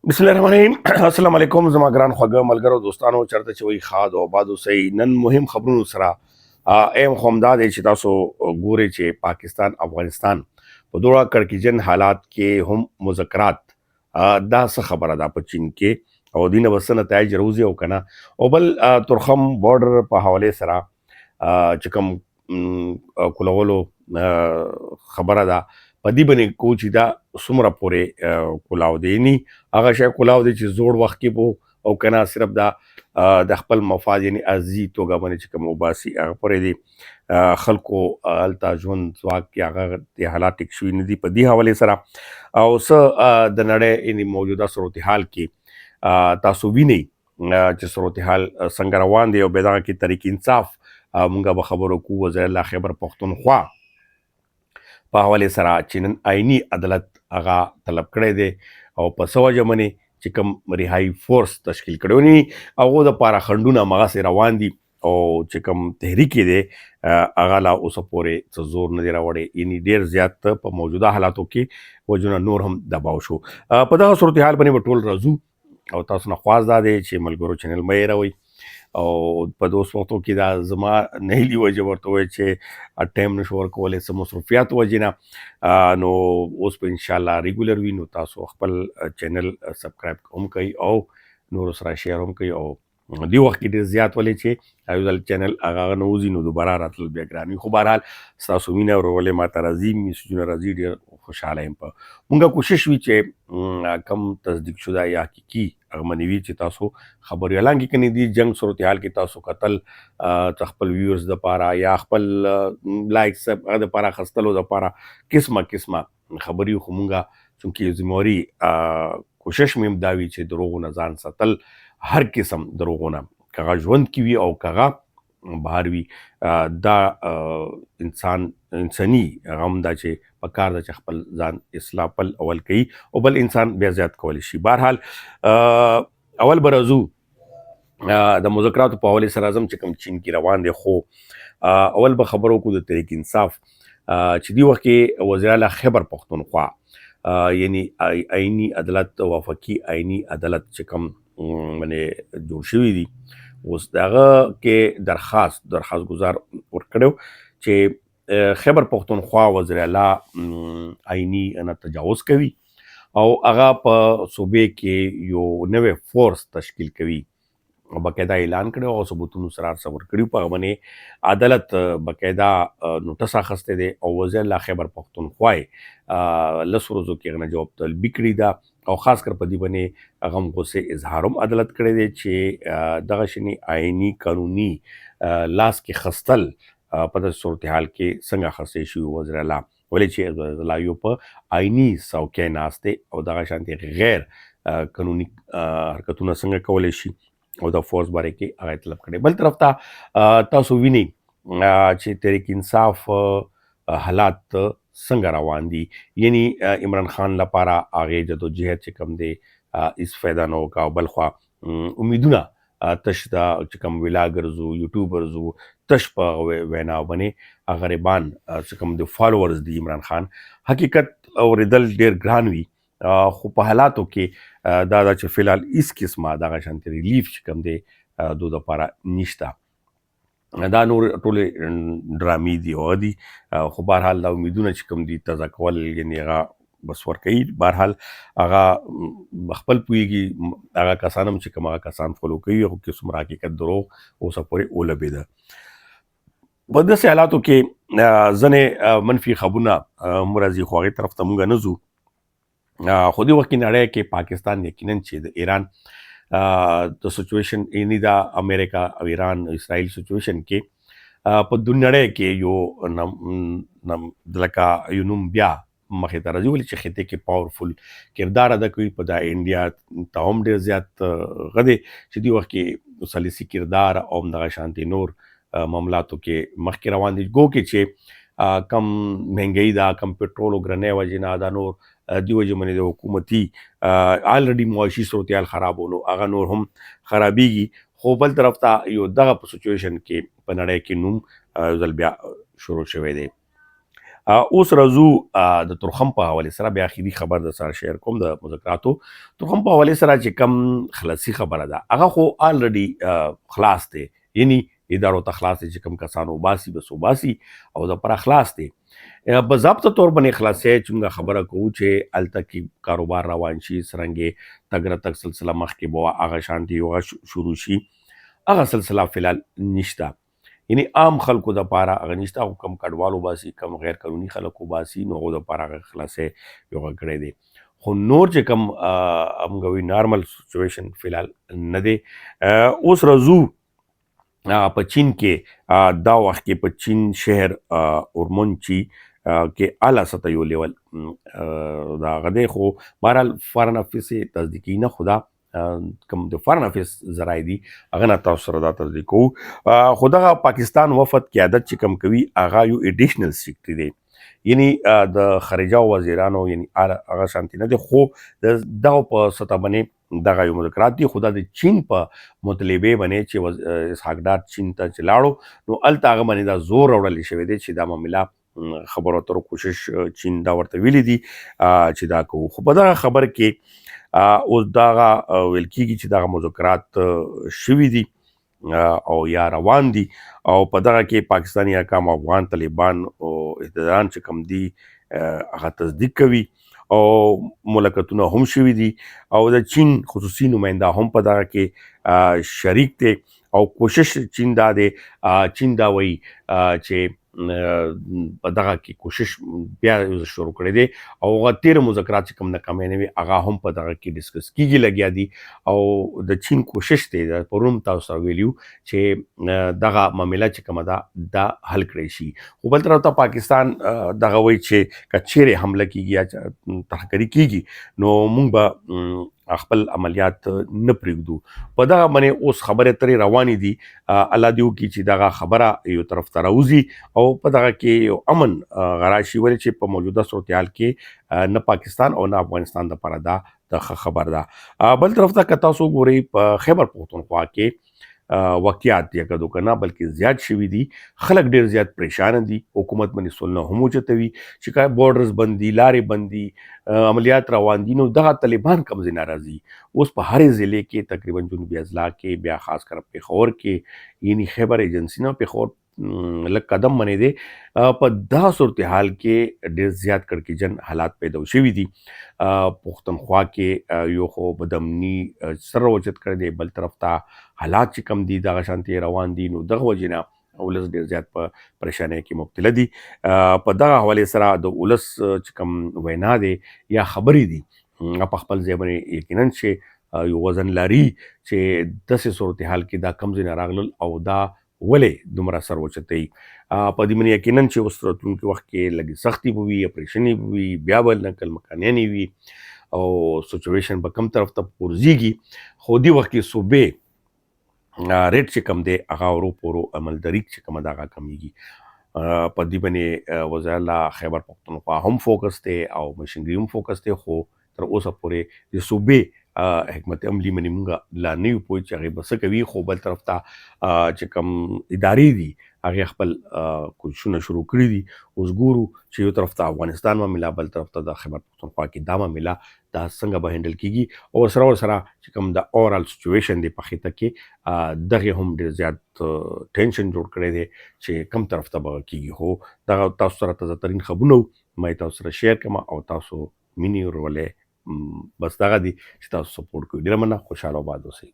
بسم الله الرحمن الرحیم. السلام علیکم زما ګران خوږه ملګرو، دوستانو، چرته چې وي خاد او آباد اوسئ. نن مهم خبرونو سره اهم خو همدا دی چې تاسو ګورئ چې پاکستان افغانستان په دوړه کړکېچن حالات کې هم مذاکرات، دا څه خبره ده په چین کې او دینه به څه نتایج راوځي او کنه؟ او بل تورخم بارډر په حواله سره چې کوم کولولو خبره ده، په دې باندې کو چې دا څومره پورې کولاو دی، نی هغه شی کولاو دی چې زوړ وخت کې وو او کنه صرف دا د خپل مفاد، یعنی ارزي توګه باندې چې کوم وباسي هغه پورې دی. خلکو هلته ژوند ځواک کې هغه د حالات ټیک شوي نه دي. په دې حواله سره او څه د نړۍ یعنی موجوده صورتحال کې تاسو وینئ چې صورتحال څنګه روان دی. او به دغه کې تحریک انصاف مونږه به خبرو کو، وزیر الله خیبر پښتونخوا په حواله سره چې نن آئینی عدالت هغه طلب کړی دی او په څه وجه منې چې کوم رهایی فورس تشکیل کړو نی، هغه د پاره خندونه مغه سره روان دي او چې کوم تحریک دی هغه لا اوسه پورې څه زور نه دی راوړی، یعنی ډیر زیات په موجوده حالاتو کې وجونه نور هم دباو شو. په دغه صورتحال باندې به ټول راځو او تاسو نه خواست دا دی چې ملګرو چینل مې راوي. او په دوست وختو کې دا زما نهلی وجه ورته وای چې ټایم نشو ورکولای، څه مصروفیات وجې نه. نو اوس په ان شاء الله ریګولر وي، نو تاسو خپل چینل سبسکرایب هم کوي او نور سره شیر هم کوي. او دی وخت کې ډېر زیات ولې چې یو ځل چینل هغه نه وځي نو دوباره راتلل بیا ګران وي، خو بهرحال ستاسو مینه ورولې ماته راځي، میسجونه راځي، ډېر خوشحاله یم. په مونږه کوشش وي چې کم تصدیق شده یا حقیقي هغه منی وي چې تاسو خبریالان کې کني دي جنگ صورتحال کې تاسو قتل ته خپل ویورز د پاره یا خپل لایکس هغه د پاره خستلو د پاره قسمه قسمه خبري، خو مونږه چونکه ذمہواری کوشش مې هم دا وي چې دروغو نه ځان ساتل، هر قسم دروغو نه، کغه ژوند کې وي او کغه بهر وي. دا انسان انساني غم دا چې په کار ده چې خپل ځان اصلاح پل اول کوي او بل انسان بیا زیات کولی شي. بهرحال اول به راځو د مذاکراتو په حواله سره راځم چې کوم چین کې روان دی، خو اول به خبرو کو د تحریک انصاف چې دی وخت کې وزیر اعلی خیبر پښتونخوا، یعنی آئینی عدالت، وفاقي آئینی عدالت چې کوم باندې جوړ شوی دی، اوس دغه کې درخواست گزار ورکړو چې خیبر پښتونخوا وزیر اعلی آئینی نه تجاوز کوي او هغه په صوبې کې یو نوې فورس تشکیل کوي او باقاعده اعلان کړو او ثبوتونو سره هر څه ورکړي. په هغه باندې عدالت باقاعده نوټس اخیستی دی او وزیر اعلی خیبر پښتونخوا یې 10 ورځو کې هغه نه جواب طلبي کړې ده. او خاص کر په دې باندې غم غصې اظهار هم عدالت کړی دی چې دغه شنی آئینی قانوني لاس کې خستل په داسې صورتحال کې څنګه خستې شي وزیر اعلی؟ ولې چې وزیر اعلی یو په آئینی څوکۍ ناست دی او دغه شانتې غیر قانوني حرکتونه څنګه کولی شي؟ او د فورس باره کې هغه طلب کړي. بل طرف ته تاسو وینئ چې تحریک انصاف حالات څنګه روان دي، یعنی عمران خان لپاره هغه جدوجہد چې کوم دی هیڅ فایده نه وکړه. او بلخوا امیدونه تش دا چې کوم ویلاګرز وو، یوټیوبرز وو، تش په وینا باندې غریبان چې کوم د فالوورز دي عمران خان، حقیقت اوریدل ډیر ګران وي، خو په حالاتو کې دا چې فلحال هیڅ قسمه دغه شانتې ریلیف چې کوم دی دو دپاره نشته. دا نور ټول ډرامې دي او دي، خو بهرحال دا امیدونه چې کوم دي تازه کول، یعنی هغه بس ورکوي. بهرحال هغه خپل پوهېږي، هغه کسان هم چې کوم هغه کسان فالو کوي، هغو کې څومره حقیقت دروغ اوسه پورې ولبېده. په داسې حالاتو کې ځینې منفي خبرونه هم راځي، خو هغې طرف ته موږ نه ځو. خو دې وخت کې نړۍ کې پاکستان یقینا چې د ایران د سچویشن، یعنی د امریکا او ایران او اسرائیل سچویشن کې په نړۍ کې یو نم لکه یو نوم بیا مخې ته راځي، ولې چې خطې کې پاورفul کردار ادا کوي. په دا انډیا ته هم ډېر زیات غدي چې دی وخت کې ثالثي کردار او دغه شانتي نور معاملاتو کې مخکې روان دي. ګو کې چې کم مهنګۍ دا، کم پټرولو ګرنۍ وجې نه، دا نور دی وجې باندې د حکومتي آلریډي معاشي صورتحال خراب نو هغه نور هم خرابېږي. خو بل طرف ته یو دغه په سچویشن کې په نړۍ کې نوم یو ځل بیا شروع شوی دی. اوس راځو د تورخم په حواله سره، بیا اخیری خبر د سره شیر کوم د مذاکراتو. تورخم په حواله سره چې کم خلاصي خبره ده، هغه خو الریډي خلاص دی، یعنی ادارو ته خلاص دی چې کم کسان وباسي بس وباسي او د پر خلاص دی. په ضابطه تور باندې خلاصې چې موږ خبره کوو چې الته کې کاروبار روان شي، څرنګه تګ راتګ سلسله مخکې به هغه شانتي یو شروع شي، هغه سلسله فلال نشته. یعنی عام خلکو د پاره هغه نشته، خو کم کډوال وباسي، کم غیر قانوني خلک وباسي، نو هغو د پاره هغه خلاصې یو کړی دی. خو نور چې کم موږ وی نارمل سچویشن فلال نه دی. اوس راځو په چین کې. دا وخت کې په چین شهر اورمونچی کې اعلی سطح یو لیول دا غدې، خو بهرحال فارن افیس تصدیقي نه، خدا کوم د فارن افیس ذرایع دي هغه نه تاسو سره دا تصدیق کوو. خو دغه پاکستان وفد قیادت چې کم کوي هغه یو ایډیشنل سیکرټري دی، یعنی د خارجه وزیرانو، یعنی هغه شانتي نه دی، خو د دغه په سطح باندې دغه یو مذاکرات دي. خو دا د چین په مطالبه باندې چې اسحاق ډار چین ته چې لاړو، نو هلته هغه باندې دا زور راوړل شوی دی چې دا معامله خبرو اترو کوشش، چین دا ورته ویلي دي چې دا کوو. خو په دغه خبر کې اوس دغه ویل کیږي چې دغه مذاکرات شوي دي او یا روان دي، او په دغه کې پاکستاني حکام، افغان طالبان او احتجاجان چې کوم دي هغه تصدیق کوي، او ملاقاتونه هم شوي دي، او د چین خصوصي نماینده هم په دغه کې شریک دی. او کوشش چین دا دی، چین دا وایي چې په دغه کې کوشش بیا شروع کړی دی، او هغه تیر مذاکرات چې کوم ناکامې نه وي هغه هم په دغه کې ډیسکس کیږي لګیا دي. او د چین کوشش دی، پرون تاسو سره ویلیو چې دغه معامله چې کومه ده دا حل کړی شي. خو بل طرف ته پاکستان دغه وایي چې که چیرې حمله کیږي یا ترهګري کیږي نو مونږ به خپل عملیات نه پرېږدو. په دغه باندې اوس خبرې اترې روانې دي. الله دې وکړي چې دغه خبره یو طرف ته راوځي او په دغه کې یو امن غراشي، ولې چې په موجوده صورتحال کې نه پاکستان او نه افغانستان دپاره دا د ښه خبر ده. بل طرف ته که تاسو وګورئ په خیبر پښتونخوا کې واقعات یا کدو کنه بلکې زیات شوي دي، خلک ډیر زیات پریشان دي، حکومت باندې سولنه هم اوچتوي چې که بورډرز بند دي، لارې بند دي، عملیات روان دي، نو دغه طالبان کوم ځای ناراضي. اوس په هرې ضلع کې تقریبا جنوبي اضلاع کې، بیا خاص کر پېښور کې، یعنی خیبر ایجنسي نه پېښور لږ قدم منې دی، په دا صورتحال کې ډېر زیات کړکېجن حالات پیدا شوي دي. پښتونخوا کې یو خو بدامني سر اوچت کړی دی، بل طرف ته حالات چې کم دي دغه شانتې روان دي، نو دغه وجې نه ولس ډېر زیات په پریشانۍ کې مبتلا دي. په دغه حوالې سره د ولس چې کوم وینا دی یا خبرې دي په خپل ځای باندې یقینا چې یو وزن لري چې داسې صورتحال کې دا کم ځای نه راغلل او دا ولې دومره سر وچتوي. په دې باندې یقینا چې اوس راتلونکي وخت کې لږې سختې به وي، اپریشنې به وي، بیا به نقل مکانیانې وي او سچویشن به کم طرف ته پورځيږي. خو دې وخت کې صوبې ریټ چې کم دی هغه ورو پورو عملداري چې کومه ده هغه کمیږي. په دې باندې وزارت خیبر پښتونخوا هم فوکس دی او مشینري هم فوکس دی، خو تر اوسه پورې د صوبې حکمت عملي باندې مونږ لا نه یو پوه چې هغې به څه کوي. خو بل طرف ته چې کوم ادارې دي هغې خپل کوششونه شروع کړي دي. اوس ګورو چې یو طرف ته افغانستان معامله، بل طرف ته د خیبر پښتونخوا کې دا معامله دا څنګه به هینډل کیږي، او ورسره چې کوم د اوورال سچویشن دی په خطه کې دغه هم ډېر زیات ټینشن جوړ کړی دی چې کم طرف ته به کیږي. خو دغه تاسو سره تازه ترین خبرونه ما تاسو سره شیر کړم او تاسو مینې ورولې بس دغه دي چې تاسو سپورټ کوئ. ډېره مننه، خوشحاله او آباد اوسئ.